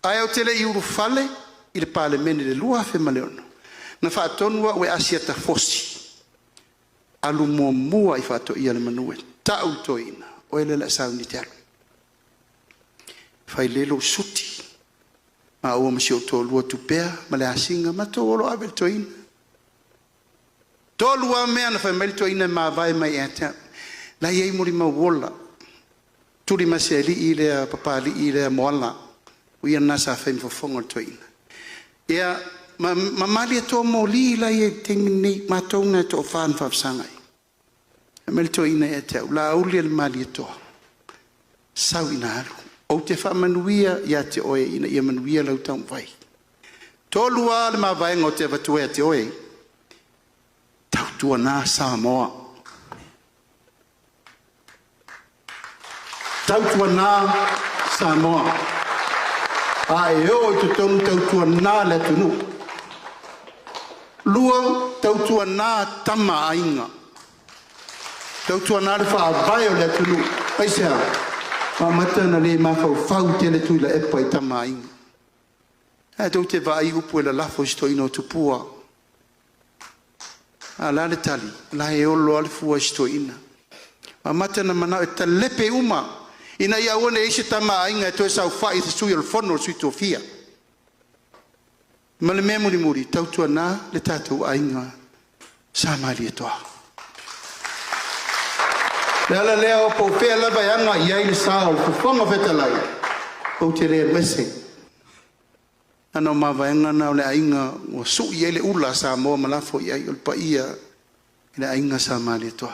Ae ou te lei ulufale i le Palemene i le 2006, na faatonu au e Asiata Fosi, alu muamua i Faatoia le manu e tau i le toeaina, o oe lea o le a sauni e te alu. Fai lelei lou suti, maua ma si ou toalua Tupea ma Leasiga, matou o loa ave i le toeaina. E 3 lava mea na fai mai le toeaina e mavae mai ia te au, la e i ai molimau ola, Tulimasealii lea Papalii lea Moala, o ia lena sa fai ma fofoga o le toeaina, ia ma Malietoa moli la e i ai i le taimi lenei, matou na e toafa na faafesagai. Fai mai le toeaina ia te au, Laaulialemalietoa, sau ina alu, ou te faamanuia ia te oe ina ia manuia lau taumafai. E 3 lava le mavaega ou te avatua ia te oe, tautuana Samoa, tautuana Samoa, a e oo i totonu, tautuana le atunuu. Lua, tautuana Tama a Aiga, tautuana le faavae o le atunuu. Aisea? Ua amata ona le mafaufau tele Tuilaepa i Tama a Aiga. Ae tou te vaai i upu e lalafo i si toeaina o Tupua, a o le a le tali? O la e olo lava le fua i si toeaina. Ua amata ona manao e talepe uma ina ia aua ne i i ai se Tama a Aiga e toe saofai e sui o le Fono a Sui Tofia. Ma le mea mulimuli, tautuana le tatou aiga Sa Malietoa. O le ala lea po o fea lava e aga i ai le sa o le Fofoga Fetalai, ou te le alu ese. Leaga o mavaega na o le aiga ua sui i ai le ula a Samoa ma lafo i ai, o le paia i le aiga Sa Malietoa.